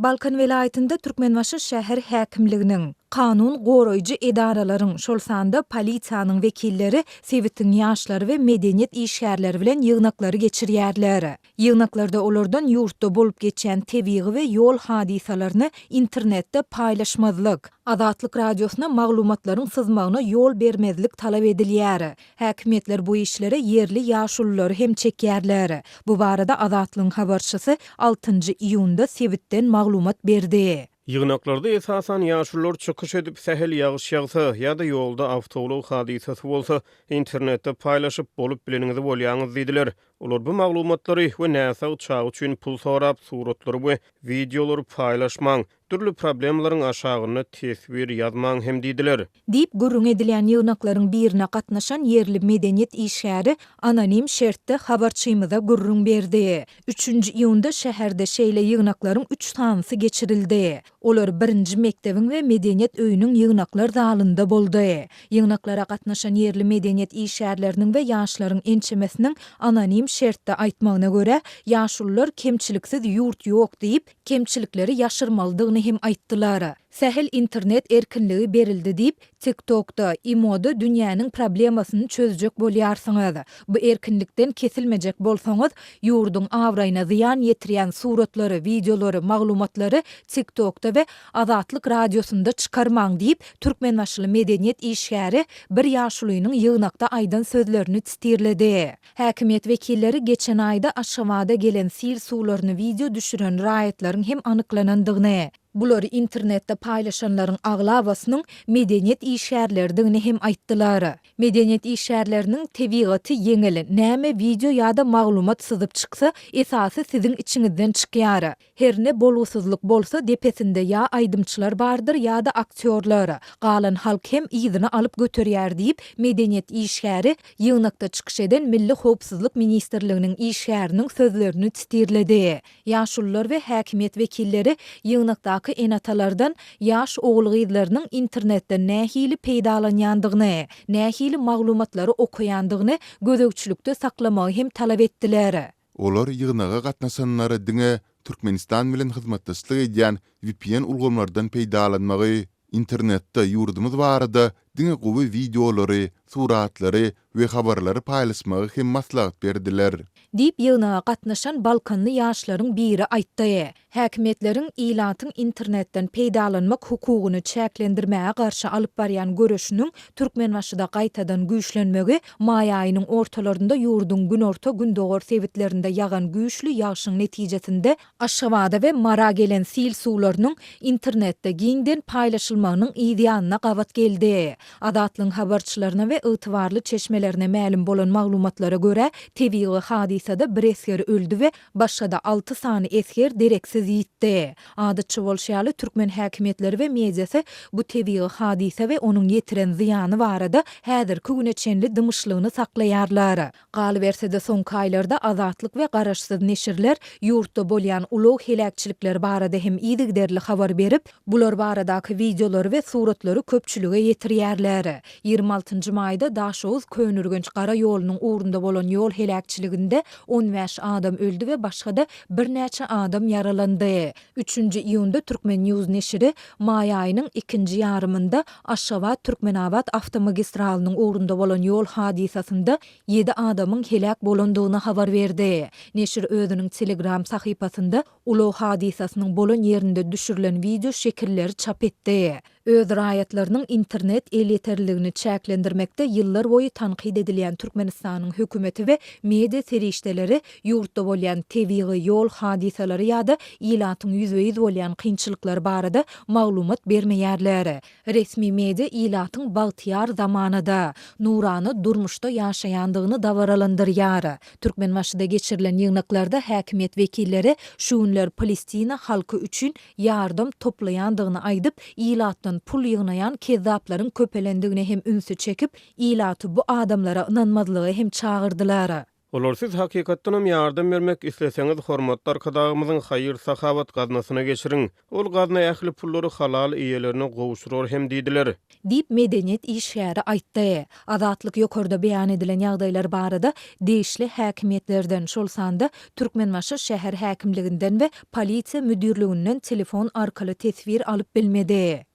Balkan welaýatynda Türkmenbaşy şäher häkimliginiň, kanun goraýjy edaralaryň, şol sanda polisiýanyň wekilleri sebitiň ýaşlary we medeniýet işgärleri bilen ýygnaklary geçirýärler. Ýygnaklarda olardan ýurtda bolup geçýän tebigy we ýol hadysalaryny internetde paýlaşmazlyk, Azatlyk Radiosyna maglumatlaryň syzmagyna ýol bermezlik talap edilýär. Häkimiýetler bu işlere ýerli ýaşululary hem çekýärler. Bu barada Azatlygyň habarçysy altynjy iýunda sebitden maglumat berdi. Ýygnaklarda esasan ýaşulular çykyş edip, sähel ýagyş ýagsa ýa-da ýolda awtoulag hadysasy bolsa, internetde paýlaşyp, bolup bileniňizi bolýaňyz diýdiler. Olar bu maglumatlary we näsag çaga üçin pul sorap, suratlary we wideolary paýlaşmaň, Dürli problemalaryň aşagynda teswir ýazmaň hem diýdiler. Diýip, gürrüň edilýän ýygnaklaryň birine gatnaşan ýerli medeniýet işgäri anonim şertde habarçymyza gürrüň berdi. Üçünji iýunda şäherde şeýle ýygnaklaryň üç sanysy geçirildi. Olar birinji mekdebiň we medeniýet öýüniň ýygnaklar zalynda boldy. Ýygnaklara gatnaşan ýerli medeniýet işgärleriniň we ýaşlaryň ençemesiniň anonim şertde aýtmagyna görä, ýaşulular kemçiliksiz ýurt ýok diýip, kemçilikleri ýaşyrmalydygyny hem aýtdylar. Sähel internet erkinligi berildi diýip, TikTokda, imoda dünýäniň problemasyny çözjek bolýarsyňyz. Bu erkinlikden kesilmejek bolsaňyz, ýurduň abraýyna zyýan ýetirýän suratlary, wideolary, maglumatlary TikTokda we Azatlyk Radiosynda çykarmaň diýip, türkmenbaşyly medeniýet işgäri bir ýaşulynyň ýygnakda aýdan sözlerini sitirledi. Häkimiýet wekilleri geçen aýda Aşgabada gelen sil suwlaryny wideo düşüren raýatlaryň hem anyklanandygyny, bulary internetde paýlaşanlaryň aglabasynyň medeniýet işgärleridigini hem aýtdylar. Medeniýet işgärleriniň tebigaty ýeňil, näme wideo ýa-da maglumat syzyp çyksa, esasy siziň içiňizden çykýar. Herne bolgusyzlyk bolsa depesinde ýa aýdymçylar bardyr ýa-da aktýorlar. Galan halk hem yzyna alyp göterýär diýip, medeniýet işgäri ýygnakda çykyş eden Milli howpsuzlyk ministrliginiň işgäriniň sözlerini sitirledi. Ýaşulular we häkimiýet wekilleri ýygnakdaky ene-atalardan ýaş ogul-gyzlarynyň internetden nähili peýdalanýandygyny, nähili maglumatlary okaýandygyny gözegçilikde saklamagy hem talap etdiler. Olar ýygnaga gatnaşanlara diňe Türkmenistan bilen hyzmatdaşlyk edýän vpn ulgamlardan peýdalanmagy, internetde ýurdumyz barada diňe gowy wideolary, suratlary we habarlary paýlaşmagy hem maslahat berdiler. Diýip, ýygnaga gatnaşan balkanly ýaşlaryň biri aýtdy. Häkimiýetleriň ilatyň internetden peýdalanmak hukugyny çäklendirmäge garşy alyp barýan göreşiniň Türkmenbaşyda gaýtadan güýçlenmegi maý aýynyň ortalarynda ýurduň günorta-gündogar sebitlerinde ýagan güýçli ýagşyň netijesinde Aşgabada we Mara gelen sil suwlarynyň internetde giňden paýlaşylmagynyň yzýanyna gabat geldi. Azatlygyň habarçylaryna we ygtybarly çeşmelerine mälim bolan maglumatlara görä, tebigy hadysada bir esger öldi we Başga-da alty sany esger dereksiz ýitdi. Adatça bolşy ýaly, türkmen häkimiýetleri we mediasy bu tebigy hadysa we onuň ýetiren zyýany barada häzirki güne çenli dymyşlygyny saklaýarlar. Galyberse-de, soňky aýlarda Azatlyk we garaşsyz neşirler ýurtda bolýan ulag heläkçilikleri barada hem yzygiderli habar berip, bular baradaky wideolary we suratlary köpçülige ýetirýärler. 26 njy maýda Daşoguz-Köneürgenç gara ýolunyň ugrunda bolan ýol heläkçiliginde 15 adam öldi we başga-da birnäçe adam ýaralandy. Üçünji iýunda Turkmen. News neşiri maý aýynyň ikinji ýarymynda Aşgabat-Türkmenabat awtomagistralynyň ugrunda bolan ýol hadysasynda ýedi adamyň heläk bolandygyny habar berdi. Neşir özüniň Telegram sahypasynda ulag hadysasynyň bolan ýerinde düşürilen wideo şekilleri çap etdi. Öz raýatlarynyň internet elýeterliligini çäklendirmekde ýyllar boýu tankyt edilýän Türkmenistanyň hökümeti we media serişdeleri ýurtda bolýan tebigy, ýol hadysalary ýa-da ilatyň ýüzbe-ýüz bolýan kynçylyklary barada maglumat bermeýärler. Resmi media ilatyň bagtyýar zamanada, nurana durmuşda ýaşaýandygyny dabaralandyrýar. Türkmenbaşyda geçirilen ýygnaklarda häkimiýet wekilleri şu günler Palestina halky üçin ýardam toplaýandygyny aýdyp, ilatdan pul ýygnaýan kezzaplaryň köpelendigine hem ünsi çekip, ilaty bu adamlara ynanmazlyga hem çagyrdylar. Olar siz hakykatdanam ýardam bermek isleseňiz hormatly Arkadagymyzyň haýyr-sahawat gaznasyna geçiriň. Ol gazna ähli pullary halal eýelerine gowşurar hem diýdiler. Diýip, medeniýet işgäri aýtdy. Azatlyk ýokarda beýan edilen ýagdaýlar barada degişli häkimiýetlerden, şol sanda Türkmenbaşy şäher häkimliginden we polisiýa müdirliginden telefon arkaly teswir alyp bilmedi.